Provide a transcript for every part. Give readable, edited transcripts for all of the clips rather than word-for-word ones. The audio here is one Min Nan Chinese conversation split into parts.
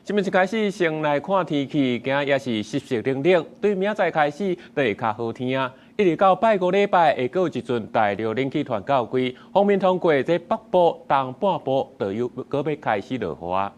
新聞一開始先來看天氣，今仔也是濕濕冷冷，對明仔載開始就會較好天啊。一直到拜五禮拜會閣有一陣大陸冷氣團到位，鋒面通過這北部、東半部，就又閣欲開始落雨啊。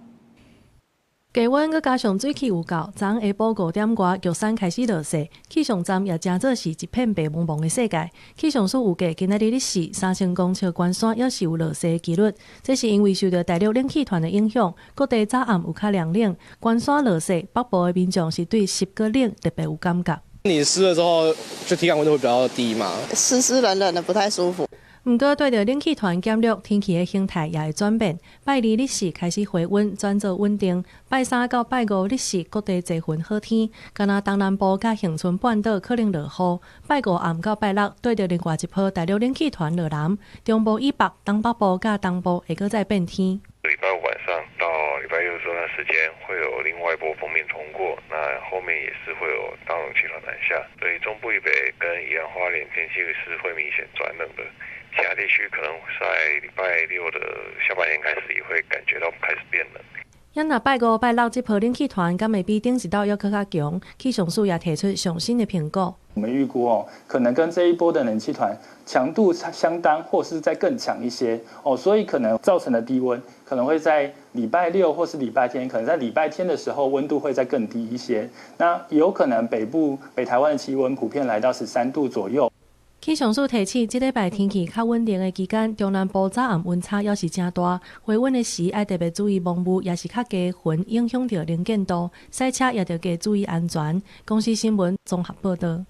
低溫閣加上水汽有夠，昨昏下晡5點外，玉山開始落雪，氣象站也成做是一片白茫茫的世界。氣象署預計今仔日日時3000公尺懸山猶是有落雪的機率，這是因為受著大陸冷氣團的影響，各地早暗有較涼冷，懸山落雪，北部的民眾是對濕閣冷特別有感覺。你濕了之後，就體感溫度會比較低嘛？濕濕冷冷的，不太舒服。毋過，綴著冷氣團減弱，天氣的形態也會轉變。拜二日時開始回溫，轉做穩定。拜三到拜五日時，各地濟雲好天，干焦東南部佮恆春半島可能落雨。拜五暗到拜六，綴著另外一波大陸冷氣團落南，中部以北、東北部佮東部會閣再變天。禮拜五晚上到禮拜六這段時間，會有另外一波鋒面通過，那後面也是會有大冷氣團南下，所以中部以北跟宜蘭花蓮天氣是會明顯轉冷的。其他地區可能在禮拜六的下半天開始，也會感覺到開始變冷。若拜五、拜六這波冷氣團，敢會比頂一道猶閣較強？氣象署也提出上新的評估。我們預估哦，可能跟這一波的冷氣團強度相當，或是再更強一些哦，所以可能造成的低溫可能會在禮拜六或是禮拜天，可能在禮拜天的時候溫度會再更低一些。那有可能北部北台灣的氣溫普遍來到13度左右。氣象署提醒，這禮拜天氣較穩定的期間，中南部早暗溫差猶是誠大，回溫的時愛特別注意濃霧，抑是較低雲影響著能見度，駛車也著加注意安全。公視新聞綜合報導。